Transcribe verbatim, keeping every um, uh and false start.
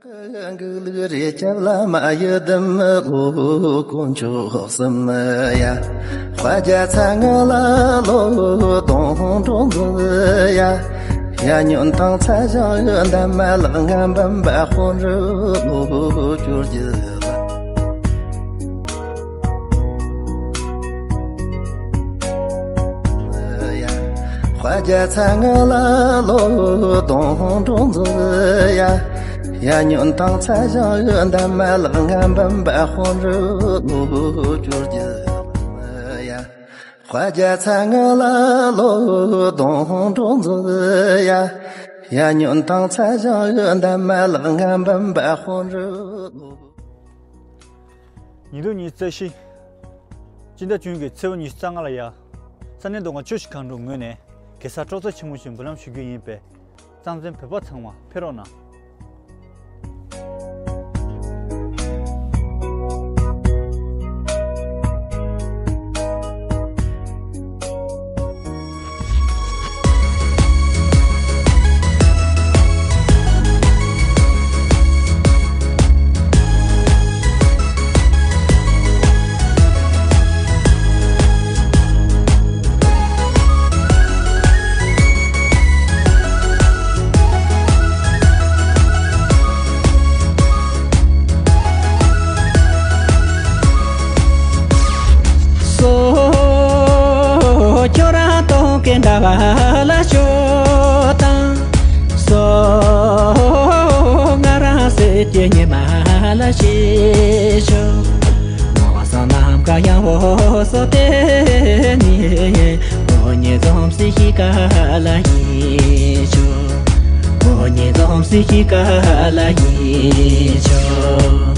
གུ་ལུག་རེ་ཁྱབ་ལ་མ་ཡི་དམ་ཨོ་དཀོན་མཆོག་གསུམ་ཡ། དཔལ་རྒྱལ་ཚ་ང་ལ་ལོ་དོང་འགྲོ་འདི་ཡ། ཡ་ཉོན་དང་ཚ་ཞང་འདམ་མ་ལག་ང་འབམ་པ་དཔོན་རི་ལོ་བཅོ་བརྒྱད་ལ། དཔལ་རྒྱལ་ཚ་ང་ལ་ལོ་དོང་འགྲོ་འཛི་ཡ། ཡ་ཉོན་དང་ཚ་ཞང་འདམ་མ་ལག་ང་འབམ་པ་དཔོན་རི་ལོ་བཅོ་བརྒྱད་ཡ། དཔལ་རྒྱལ་ཚ་ང་ལ་ལོ་དོང་འགྲོ་འཛི་ཡ། ཡ་ཉོན་དང་ཚ་ཞང་འདམ་མ་ལག་ང་འབམ་པ་དཔོན་རི་ལོ། ཉིས་སྟོང་ཉི་ཤུ་རྩ་བཞི། སྤྱི་ཟླ་བཅུ་གཉིས་ཀྱི་ཚེས་པ་ཉི་ཤུ་རྩ་ལྔ་ལ་ཡ། ས་གནས་མདོ་ཁམས་ཆུ་བཞི་སྒང་དྲུག་ངོས་ནས་གེ་སར་སྲོག་རྩ་ཆེན་མོ་ཞིག་འབུལ་ལམ་ཞུ་རྒྱུ་ཡིན་པས། རྩ་འཛིན་བོད་པ་ཚང་མ་ཕེབས་རོགས་གནང་། སོ། ཁྱོད་རང་སྟོང་གི་འདྲ་བ་ལ་ཤོད་དང་། སོ། ང་རང་སྲིད་ཀྱི་ཉི་མ་ལ་ཤེས་ཤོག་ངོ་སོ་ནམ་མཁའ་ཡང་བོ་སོ་དེ་ནི། ཁོ་ཉིད་འཛོམས་སྲིད་ཀྱི་ག་ལ་ཡིན་ཤོག་ཁོ་ཉིད་འཛོམས་སྲིད་ཀྱི་ག་ལ་ཡིན་ཤོག